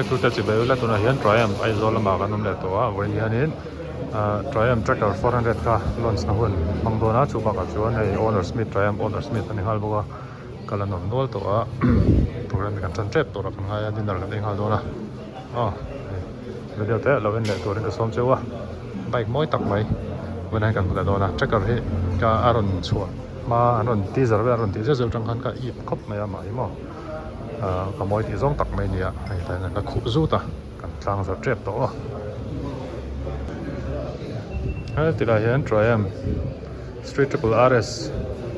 thlir te chibai ula tunah hian Triumph Aizawl lamah kan awm leh tawh a vawiin hianin ah Triumph Tracker 400 kha launch na hun hmang dawn a chu bakah chuan hei owner Smith Triumph owner Smith a ni nghal bawk a kal an awm nual tawh a program hi kan tan tep tur a kan ngai a dinner kan ei nghal dawn a aw hei video te lo en leh turin ka sawm cheu a bike mawi tak mai vawiin hian kan hmu leh dawn a Tracker hi ka a rawn chhuah hma an rawn teaser vel an rawn tih zeuh zeuh atang khan ka ip khawp mai a mahni maw. Ahh ka mawi tih zawng tak mai a ni a hei tlaiah hian an la khuh zut a kan tlang zawrh tep tawh aw he tilai hian Triumph Street Triple RS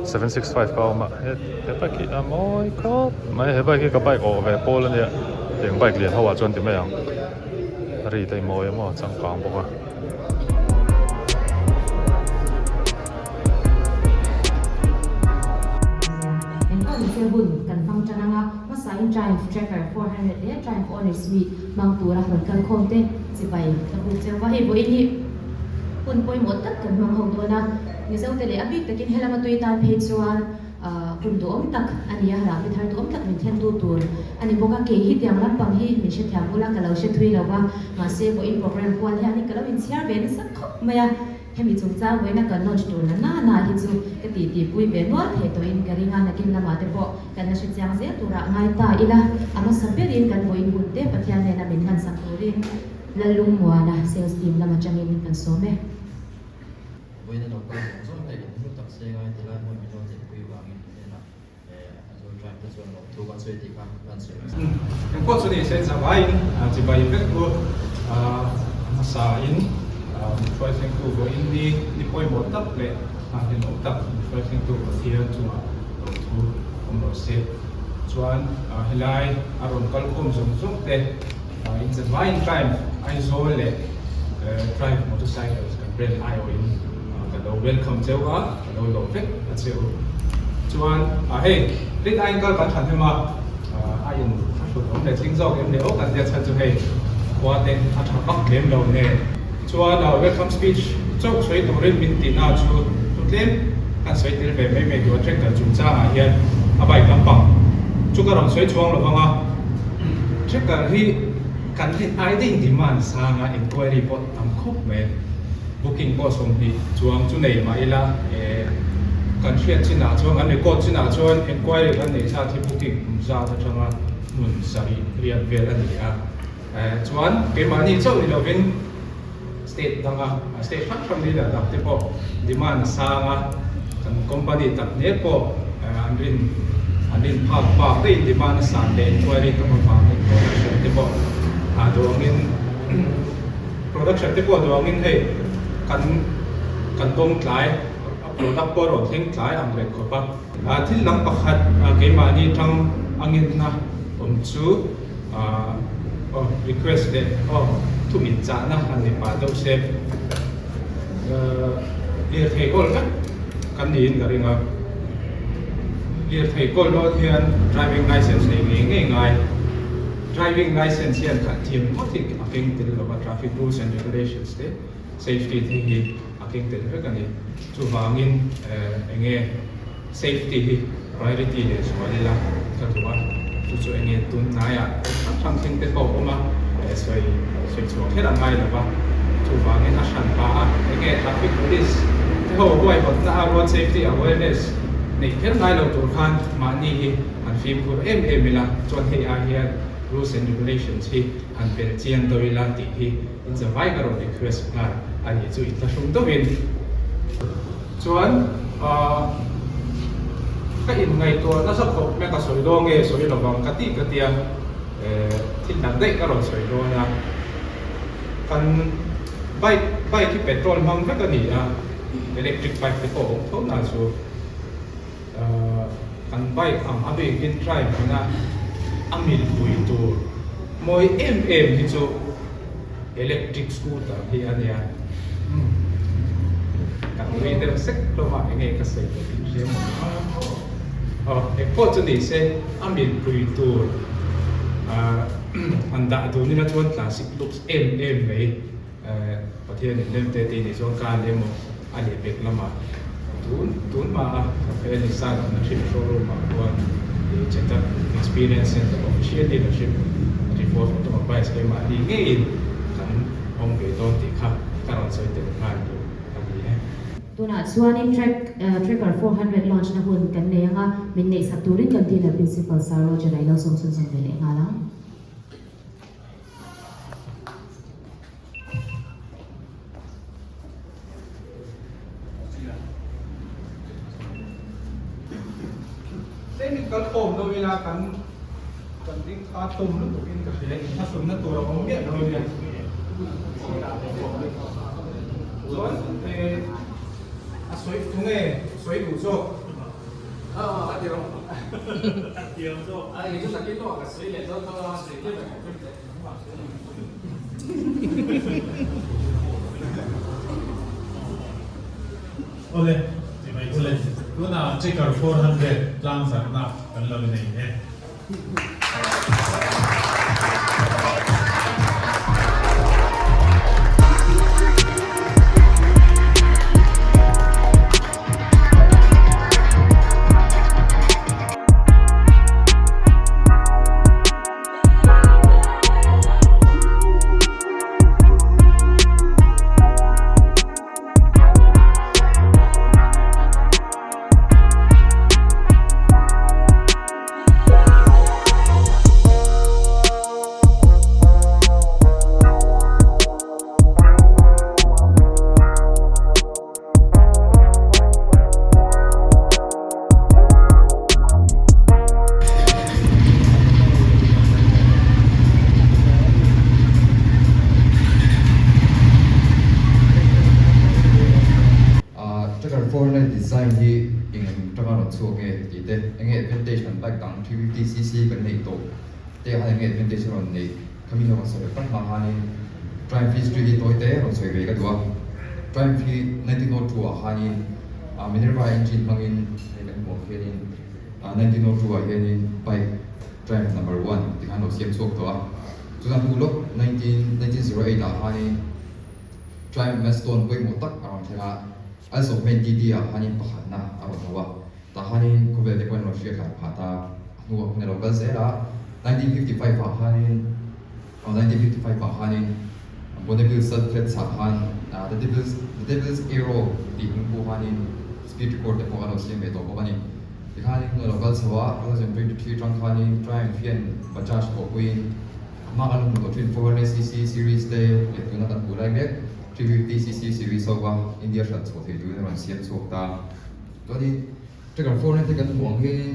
765 kha a awm a he he bike hi a mawi khawp mai he bike hi ka bike awh ve pawl a nia tiang bike lian ho ah chuan ti mai ang a ri te hi mawi a maw changkang bawk a. Engpawh hun kan hmang tan anga hmasain Triumph Tracker 400 leh Triumph Owner's Meet hmang tura rawn kal khawm te chibai ka buk cheu va. Hei vawiin hi hun pawimawh tak kan hmang ho dawn a, Mizote leh a bik takin helama tui tan phei chuan hun duhawm tak a ni a, rahbi thar duhawm tak min thlentu tur a ni bawk a. Kei hi tiang lampang hi min hrethiam ula ka lo hre thui lo va, mahse vawiin program kual hianin ka lo inchhiar ve nasa khawp mai a. Hemi chungchang vawiina kan launch tur na na na hi chu ka tih tih pui ve nual thei tawhin ka ring a, nakin lamah te pawh kan la hrechiang zel turah ngai ta ila, a hmasa berin kan vawiin hun te Pathian nena min hlansak turin Lallungmuana sales team lam atangin kan sawm e. Vawiina lo kal zawng zawng te in hmu tak se ngai ti lai hmun min lo chenpui vangin hnenah Aizawl tribe te chuan lawmthu kan sawi tih kha kan sawi nasa. Engpawh chu ni se zavaiin chibai vek u hmasa in min hruai thlengtu vawiin ni ni pawimawh tak leh hlimawm tak min hruai thlengtu Pathian chungah lawmthu awm rawh se. Chuan helai a rawn kal khawm zawng zawng te in zavaiin Triumph Aizawl leh Triumph Motorcycles kan brand aiawhin ka lo welcome cheu a. Ka lo lawm vek a che u. Chuan hei rit aiin kal kan than hem a, a in thlahrut awm leh tling zawk em leh aw kan tia chhan chu hei khua te a tha vak lem lo nen. Chuan welcome speech chauh sawi turin min tih na chu chu tlem kan sawi tel ve mai mai duh a tractor chungchangah hian a bike lampang chu ka rawn sawi chhuang lo vang a, tractor hi kan rin ai daih demand sanga inquiry pawh tam khawp mai. Booking pawh 20 chuang chu nei mah ila eh kan hriat chinah chuan kan record chinah chuan enquiry kan neih zat hi booking kum zat atanga hmun sarih riat vel a ni a. Eh chuan keimahni chauh ni lovin state danga state hrang hrang leader dang te pawh demand a sang a, kan company tak hle pawh an rin an rin phak bak daih demand a san leh enquiry tam avangin production te pawh a duangin Production te pawh duangin hei kan kan dawng tlai a product pawh a rawn thleng tlai ang reng khawp a. Thil dang pakhat keimahni tang a ngenna awm chu aw request leh aw thu inchahna han ni pah deuh se lirthei kawl vek kan niin ka ring a. Lirthei kawl dawn hian driving license nei ngei ngei ngai. Driving license hian khalh thiam ngawt hi a keng tel lo va, traffic rules and regulations te, safety te hi a keng tel vek a ni. Chuvangin eng nge safety hi priority leh zual ila ka duh a, chu chu eng nge tun hnaiah hrang hrang thleng te pawh a awm a, sawi sawi chhuah kher a ngai lo va. Chuvangin a hran pa a, eng nge traffic police te ho huaihawtna a road safety awareness neih kher ngai lo tur khan mahni hi Han fimkhur em em ila chuan hei ai hian rules and regulations hi han pel chiang deuh ila tih hi in zavai ka rawn request nghal a nih chu inthlahrung deuhin. Chuan ka inngaihtuah nasa khawp mai ka sawi dawn nge sawi lovang ka tih ka tia thil dang daih ka rawn sawi dawn a, kan bike bike hi petrol hmang vek a ni a, electric bike te pawh a awm tho na chu. Kan bike ang a bikin drive huna a milpui tur mawi em em hi chu electric scooter hi a nia. Kan nui deuh sek hlawm a, enge ka sawi tawh tih hria maw? Aw, engpawh chu ni se a milpui tur han dah dun ila chuan classic looks em em mai. Pathian in lem te tih nih chuan ka lem aw a leh pek lamah tun tun hma a Cafe Nissan awmna hrim showroom ah khuan Chetak Experience Center official dealership Revolve Automobiles keimahni ngeiin kan awm ve dawn tih kha ka rawn sawi tel nghal duh a ni e. Tunah chuanin Track Tracker 400 launch na hun kan nei anga min neihsak turin kan dealer Principal Sir Roger a ilo sawm chhunzawm ve leh nghal ang. Tlemin kal khawm deuh ila kan kan ding kha tum lutuk in ka hria in hmasawnna tur a awm miah lo nia. Chuan eh a sawi thu nge sawi duh zawk a ti rawh. Awle, ti mai chu. Tunah Checker 400 tlangzarhna kan lo nei e. Tracker 400 design hi eng atanga rawn chhuak nge tih te, enge advantage kan bike dang 350cc kan neih tawh te khan enge advantage a rawn neih khami hi a rawn sawi ve tak hma khanin Triumph history hi tawi te rawn sawi ve ka duh a. Triumph hi 1902 ah khanin Minerva engine hmangin hei kan hmuh ang khianin 1902 ah hianin bike Triumph number one ti khan lo siam chhuak tawh a. Chutah hnu lawk 1908 ah khanin Triumph milestone pawimawh tak a rawn thleng a, Isle of Man TT ah khanin pakhatna a rawn ho a. Tah khanin khawvel te pawhin rawn hriat hlai phah ta a hnuah hun a lo kal zel a. 1955 ah khanin 1955 ah khanin Bonneville Salt Flats ah khan The Devil's The Devil's Arrow tih hming pawh khanin speed record te pawh a lo siam ve tawh bawk a ni. Tikhanin hun a lo kal chho a, 2023 atang khanin Triumph hian Bajaj pawhpuiin a hma kan hmu tawh thin 400cc series te leh tuna kan hmuh lai mek 350cc series ho kha India hran chhuah thei turin a rawn siam chhuak ta. Chuanin Tracker 400 te kan hmuh ang hianin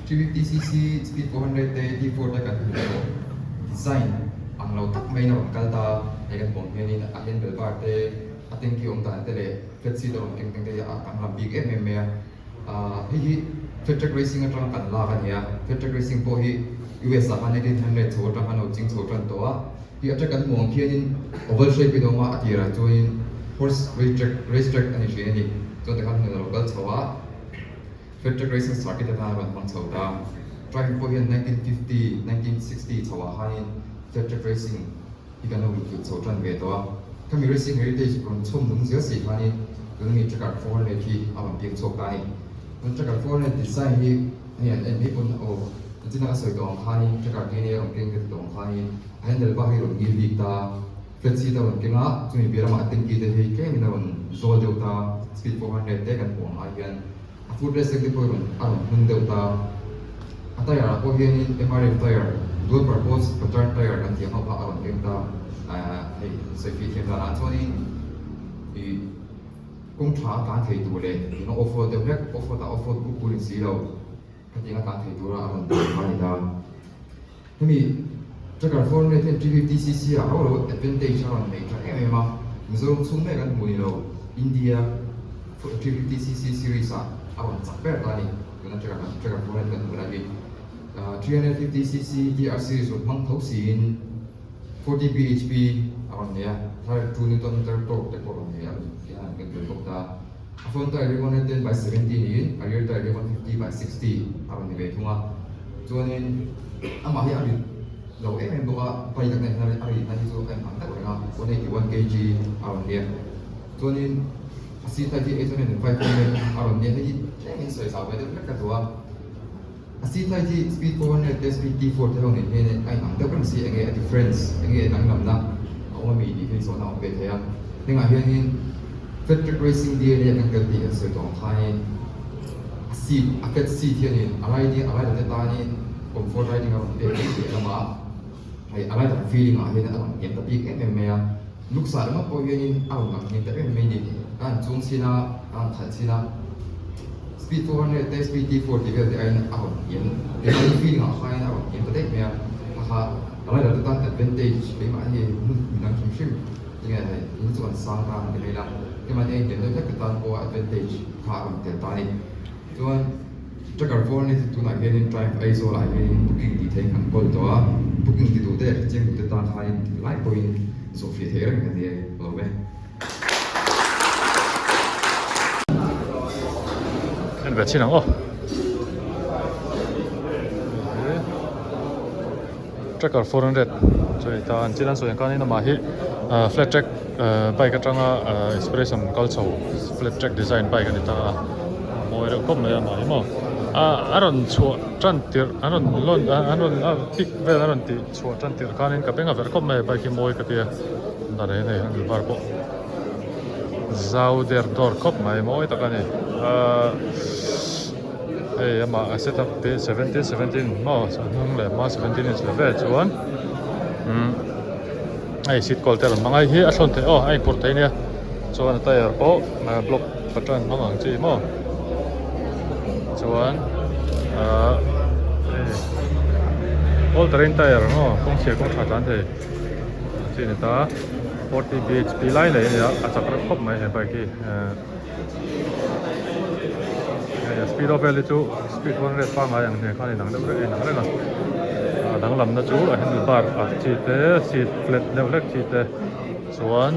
350cc Speed 400 te D4 te kan hmuh tawh design ang lo tak maiin a rawn kal ta hei kan hmuh ang hianin a handle bar te a tanky awm dan te leh flat seat a rawn keng teng te hi a danglam bik em em mai a ahh hei hi flat track racing atanga kan lak a ni a flat track racing pawh hi US ah khan 1900 chho atang khan a lo ching chho tan tawh a hi a track kan hmuh ang khianin oval shape in a awm a a tirah chuanin horse race track race track a ni thin a ni chuan tikhan hmun a lo kal chho a flat track racing circuit atan a rawn hmang chho ta triumph pawh hian 1950 1960 chho ah khanin flat track racing hi kan lo luhchilh chho tan ve tawh a khami racing heritage rawn chhawm nung zel si khanin tuna mi tracker 400 hi a rawn piang chhuak ta a ni tun tracker 400 design hi hei an en mai pawn aw engtin a sawi tawh ang khanin tracker dna a rawn keng ve tawh ang khanin A handle bar hi a rawn ngil bik ta, flat seat a rawn keng a, chumi piah lamah tanky te hi tlemin a rawn zawl deuh ta, speed 400 te kan hmuh ang ai hian a foot rest te pawh a rawn hnung deuh ta. A tyre ah pawh hianin MRF tyre, dual purpose pattern tyre kan tih ang ho kha a rawn keng ta, hei sawifiah thiam danah chuanin ih kawng tha a tlan thei tur leh eng a off road deuh hlek, off road ah off road pur pur in si lo, khatiang a tlan thei tura a rawn dah kha a ni ta. Hemi Tracker 400 hian 350cc ah rau lo advantage a rawn nei tha em em a, Mizoram chhung mek an hmu ni lo, India 350cc series ah a rawn chak ber ta a ni, tuna Tracker kan Tracker 400 kan hmuh lai hi. 350cc TR series rawn hmang tho siin 40 bhp a rawn nei a, thar 2 newton meter torque te pawh a rawn nei a, tih a han ken tel bawk ta. A front tyre hi 110 by 70 niin a rear tyre hi 150 by 60 a rawn ni ve thung a. Chuanin amah hi a rit lo em em bawk a, bike a nen a ritna hi chu a inang deuh reng a, 181 kg a rawn ni a. Chuanin a seat height hi 805 mm a rawn ni a, hei hi tlemin sawi zau ve deuh hlek ka duh a. A seat height hi Speed 400 te Speed T4 te ho nen hian a inang deuh reng si, enge a difference, enge a danglamna a awm ami tih hi zawhna a awm ve thei a. Hengah hianin Fat Track Racing DNA kan kal tih kan sawi tawh ang khanin a seat, a fat seat hianin a riding, a rider te tanin comfort riding a rawn pek daih piah lamah hei a rider feeling ah hian a lang hniam ta bik em em mai a. Looks ah ringawt pawh hianin a rawn lang hniam ta em em mai ni. Ka han chuang chhin a, ka han khalh chhin a. Speed 400 te speed T4 tih vel te aiin a rawn hniam keimahni feeling ah khain a rawn hniam ta daih mai a, kha kha rider te tan advantage keimahni hmun dang hrim hrim tinge hei in chu an sang ta han ti mai la keimahni a inhniam deuh hlek te tan pawh advantage kha a rawn tel ta a ni. Chuan Tracker 400 hi tunah hianin Triumph Aizawl ah hianin booking tih theih kan kawl tawh a, booking ti duh te leh hrechiang duh te tan khanin lai pawhin zawhfiah theih reng a ni lo e. En ve chin ang aw tracker 400 chu hei ta an chin an sawi ang khanin amah hi flat track bike atanga inspiration kal chho flat track design bike a ni ta a mawi reuh khawp mai a amah hi maw a rawn chhuah tan tirh an rawn lawn an rawn pic vel an rawn tih chhuah tan tirh khanin ka beng a verh khawp mai a bike hi mawi ka tia. Dar hi hei an var pawh zau der dawr khawp mai mawi tak a ni ahh hei amah a setup te 17 17 maw a hnung leh hma 17 inch la vel chuan umm hei seat kawl te a rawn hmang a hei hi a thlawn theih aw a inphurh thei nia chuan a tyre pawh block pattern hmang ang chi maw chuan ahh hei all terrain tyre maw kawng chhia kawng tha tlan thei. Chi a ni ta 40 bhp lai leh a ni a a chak reuh khawp mai he bike hi hei a speed vel hi chu speed 100 pangngai ang nen khan a inang deuh reng a inang reng a a danglamna chu a handle bar arh chi te seat flat deuh hlek chi te chuan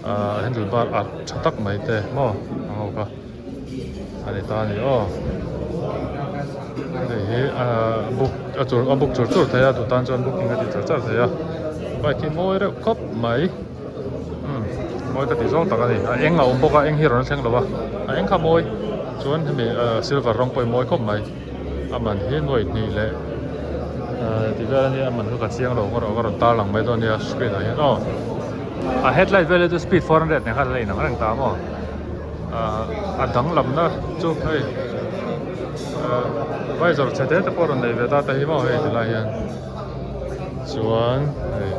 ah handle bar arh tha tak mai te maw ang ho kha. A ni ta a ni aw hei hi ahh book a chur a book chur chur thei a duh tan chuan booking a ti char char thei a bike hi mawi reuh khawp mai umm mawi ka tih zawng tak a ni a eng a awm bawk a eng hi a rawn thleng lo a a eng kha mawi chuan hemi ahh silver rawng pawh hi mawi khawp mai a man hi nuai hnih leh ahh ti vel a nia a man kha ka chiang lo ka rawn tar lang mai dawn a nia screen ah hian aw a headlight vel hi chu speed 400 nen khan a la inang reng ta maw. Ahh a danglamna chu hei ahh visor chhe te te pawh a rawn nei ve ta te hi maw hei tilai hian chuan hei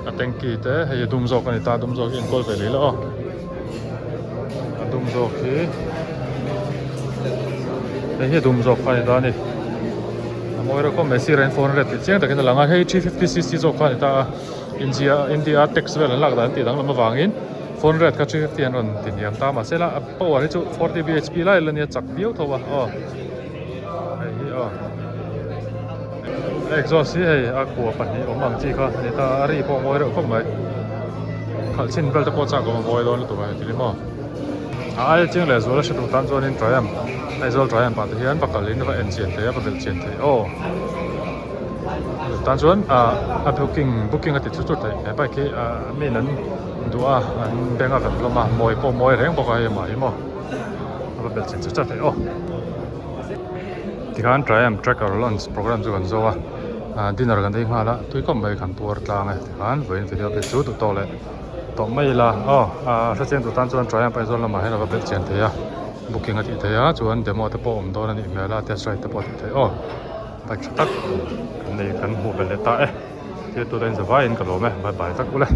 a tanky te hei a dum zawk a ni ta a dum zawk hi enkawl ve leh ila aw a dum zawk hi hei hi a dum zawk kha a ni ta a ni a mawi reuh khawp mai sir ah hian 400 tih chiang takin a lang a hei 350cc zawk kha a ni ta a India India a tax vel an lak dan tih danglam avangin 400 kha 350 an rawn ti hniam ta mahse la a power hi chu 40 bhp lai la nia chak viau tho a aw hei hi aw a exhaust hi hei a kua pahnih awm ang chi kha a ni ta a ri pawh a mawi reuh khawp mai khalh chhin vel te pawh chak awm a mawi dawn lutuk a heti maw a aia chiang leh zual a hre tur tan chuanin Triumph Aizawl Triumph ah te hian va kalin va en chian theih a va belh chian theih aw. Tan chuan ah a booking booking a ti chu chu theih he bike hi ah mi in an duh a an beng a kan hlawm a mawi pawh mawi reng bawk a hei amah hi maw a va belh chin chu chat theih aw tikhan Triumph tracker launch program chu kan zo a ah dinner kan ei nghal a tui khawp mai kan puar tlang e tikhan vawiin video te chu duh tawk leh tawh mai ila aw ah hrechiang tur tan chuan Triumph Aizawl lamah hian a va belh chian thei a booking a tih theih a chuan demo te pawh awm dawn a nih hmel a test ride te pawh a tih theih aw. Bike tha tak kan nei kan hmuh belh leh ta e thil tute in zavaiin ka lawm e bye bye vek ule.